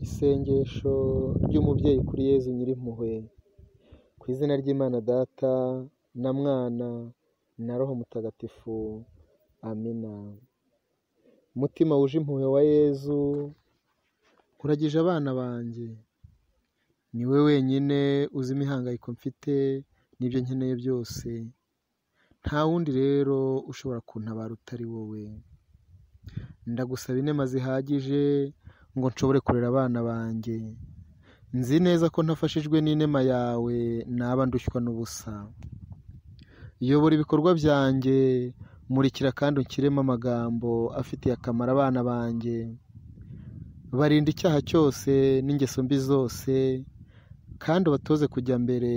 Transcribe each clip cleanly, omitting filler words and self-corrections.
Isengesho ry'umubyeyi kuri Yezu Nyirimpuhwe. Ku izina ry'Imana Data na Mwana na Roho Mutagatifu. Amina. Mutima wuje impuhwe wa Yezu, nkuragije abana banjye. Ni we wenyine uzi imihangayiko mfite n'ibyo nkeneye byose. Nta wundi rero ushobora kuntabara utari wowe. Ndagusaba inema zihagije ngo nshobore kurera abana banjye. Nzi neza ko ntafashijwe n'inema yawe naba ndushywa n'ubusa. Yobora ibikorwa byanjye, murikira kandi unshyiremo amagambo afitiye akamaro abana banjye. Barinda icyaha cyose n'ingeso mbi zose, kandi ubatoze kujya mbere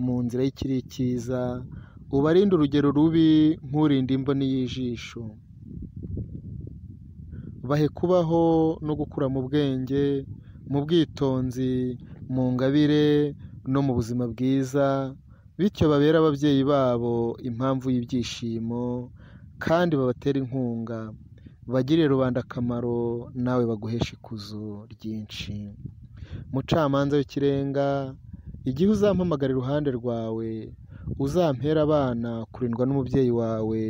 mu nzira y'ikiri cyiza, ubarinde urugero rubi nk'urinda imboni y'ijisho. Bahe kubaho no gukura mu bwenge, mu bwitonzi, mu ngabire no mu buzima bwiza, bityo babere ababyeyi babo impamvu y'ibyishimo, kandi babatere inkunga, bagirire rubanda akamaro, nawe baguheshe ikuzo ryinshi. Mucamanza w'ikirenga, igihe uzampamagara iruhande rwawe, uzampere abana kurindwa n'umubyeyi wawe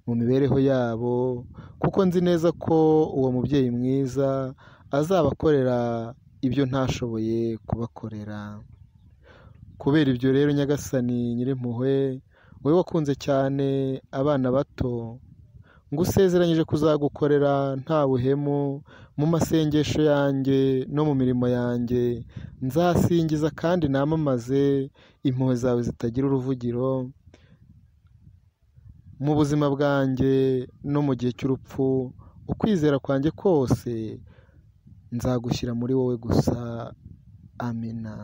mu mibereho yabo, kuko nzi neza ko uwo mubyeyi mwiza azabakorera ibyo ntashoboye kubakorera. Kubera ibyo rero Nyagasani Nyirimpuhwe, wowe wakunze cyane abana bato, ngusezeranyije kuzagukorera nta buhemu mu masengesho yanjye no mu mirimo yanjye. Nzasingiza kandi namamaze impuhwe zawe zitagira uruvugiro mu buzima bwanjye no mu gihe cy'urupfu. Ukwizera kwanjye kose nzagushyira muri wowe gusa. Amina.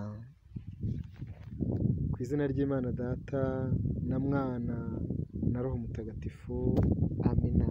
Ku izina ry'Imana Data na Mwana na Roho Mutagatifu. Amina.